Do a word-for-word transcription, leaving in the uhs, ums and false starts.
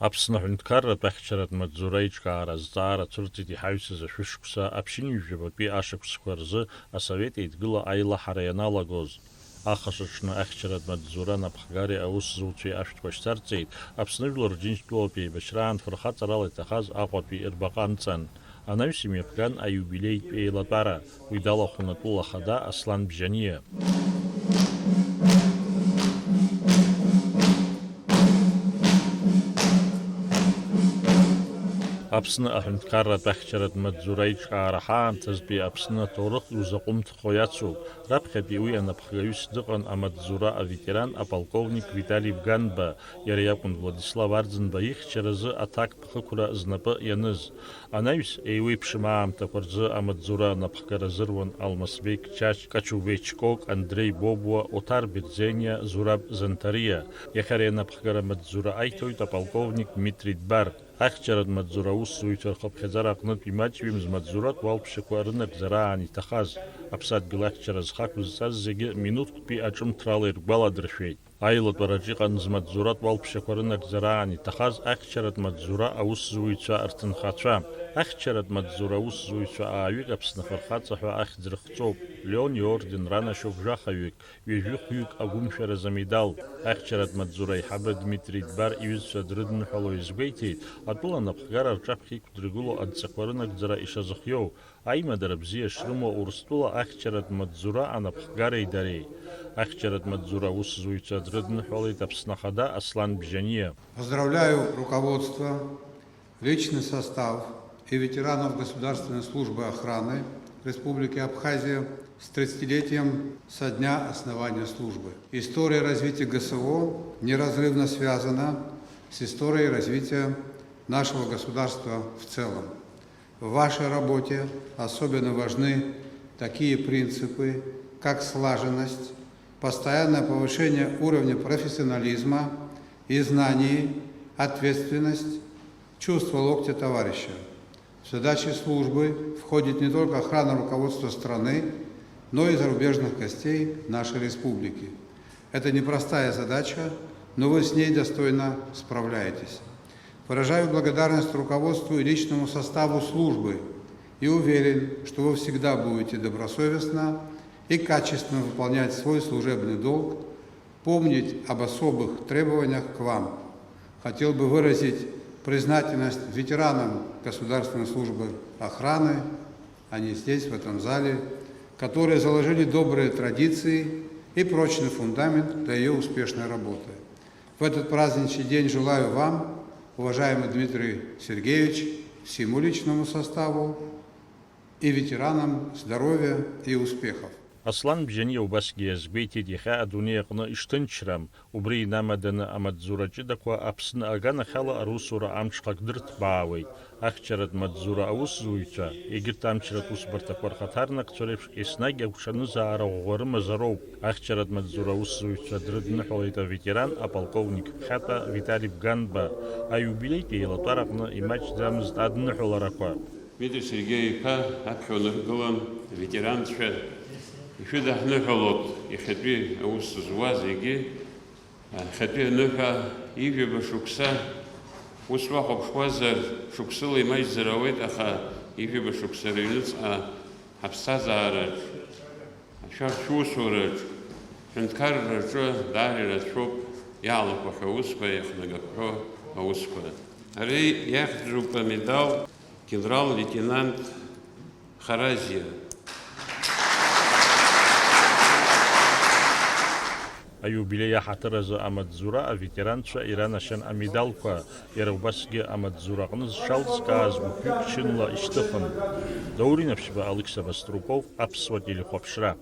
Аԥсны аҳәынҭқарратә ахьчаратә маҵзура аиҿкаара азҵаара цәырҵит иҳаҩсыз ашәышықәса аԥшьынҩажәабатәи ашықәсқәа рзы Асовет Еидгыла аилаҳара ианалагоз. Ахашаҽны ахьчаратә маҵзура анапхгареи аусзуҩцәеи ашәҭқәа шьҭарҵеит, Аԥсны Жәлар Џьынџьтәылатә еибашьраан фырхаҵарала иҭахаз Аҟәатәи рбаҟа амҵан. Анаҩс имҩаԥган аиубилеитә еилатәара, уи далахәын атәыла ахада Аслан Бжьаниа. Аԥсны аҳәынҭқарратә ахьчаратә маҵзура аиҿкаара ҳаамҭазтәи Аԥсны аҭоурых иузаҟәымҭхо иацуп. Раԥхьатәи уи анапхгаҩыс дыҟан амаҵзура аветеран аполковник Витали Бганба, иара иакәын Владислав Арӡынба ихьчаразы аҭакԥхықәра знапы ианыз. Анаҩс, еиуеиԥшым аамҭақәа рзы амаҵзура анапхгара азыруан Алмасбег Чач, Качуве Чкок, Андреи Бобуа, Оҭар Берӡениа, Зураб Занҭариа. Иахьа ари анапхгара амаҵзура аиҭоит аполковник Дмитри Дбар. Ахьчаратә маҵзура аусзуҩцәа рхыԥхьаӡара аҟнытә имаҷҩым змаҵзуратә уалԥшьақәа рынагӡара аан иҭахаз, аԥсадгьыл ахьчара зхы ақәызҵаз зегьы минуҭктәи аҿымҭрала иргәаладыршәеит. Аилатәараҿ иҟан змаҵзуратә уалԥшьақәа рынагӡара аан иҭахаз ахьчаратә маҵзура аусзуҩцәа рҭынхацәа. Ахьчаратә маҵзура аусзуҩцәа ааҩык Аԥсны афырхаҵа ҳәа ахьӡ рыхҵоуп, Леон иорден ранашьоуп жәахаҩык, ҩажәи хәҩык агәымшәаразы амедал. Ахьчаратә маҵзура аиҳабы Дмитри Дбар иҩызцәа дрыдныҳәало иазгәеиҭеит, атәыла анапхгара рҿаԥхьа иқәдыргыло адҵақәа рынагӡара ишазыхиоу, аимадара бзиа шрымоу Урыстәыла ахьчаратә маҵзура анапхгареи дареи. Ахьчаратә маҵзура аусзуҩцәа дрыдныҳәалеит Аԥсны Ахада Аслан Бжьаниа. Поздравляю руководство, личный состав и ветеранов Государственной службы охраны Республики Абхазия с тридцатилетием со дня основания службы. История развития ГСО неразрывно связана с историей развития нашего государства в целом. В вашей работе особенно важны такие принципы, как слаженность, постоянное повышение уровня профессионализма и знаний, ответственность, чувство локтя товарища. В задачи службы входит не только охрана руководства страны, но и зарубежных гостей нашей республики. Это непростая задача, но вы с ней достойно справляетесь. Выражаю благодарность руководству и личному составу службы и уверен, что вы всегда будете добросовестно и качественно выполнять свой служебный долг, помнить об особых требованиях к вам. Хотел бы выразить признательность ветеранам Государственной службы охраны, они здесь, в этом зале, которые заложили добрые традиции и прочный фундамент для её успешной работы. В этот праздничный день желаю вам, уважаемый Дмитрий Сергеевич, всему личному составу и ветеранам здоровья и успехов. Аслан Бжьаниа убасгьы иазгәеиҭеит, иахьа адунеи аҟны ишҭынчрам, убри инамаданы амаҵзура ҷыдақәа Аԥсны аганахьала русура амҽхак дырҭбаауеит. Ахьчаратә маҵзура аусзуҩцәа, егьырҭ амчратә усбарҭақәа рхаҭарнакцәа реиԥш еснагь агәҽанызаара ӷәӷәа рымазароуп. Ахьчаратә маҵзура аусзуҩцәа дрыдныҳәалеит аветеран аполковник ԥхьатәа Витали Бганба. Аиубилеитә еилатәараҟны имаҷӡамызт адныҳәаларақәа. Дмитри Сергеи-иԥа аԥхьа унаргылан, аветеранцәа ишәыдаҳныҳәалоит иахьатәи аус зуа зегьы. Иахьатәи аныҳәа ижәаба шықәса, ус уахәаԥшуазар, шықәсыла имаҷзар ауеит, аха ижәаба шықәса рыҩныҵҟа ҳаԥсҭазаараҿ, ашәарҭ шәусураҿ, ҳҳәынҭқарраҿы даара ирацәоуп иаалақәахьоу аусқәа, иахнагақәоу аусқәа. Ари иахьӡуп амедал генерал-леитенант Харазиа. Аиубилеи аҳаҭыр азы амаҵзура аветеранцәа иранашьан амедалқәа, иара убасгьы амаҵзураҟны зҽалҵкааз гәыԥҩык чынла ишьҭыхын. Даур Инаԥшьба, Алықьса Баструков, Аԥсуа телехәаԥшра.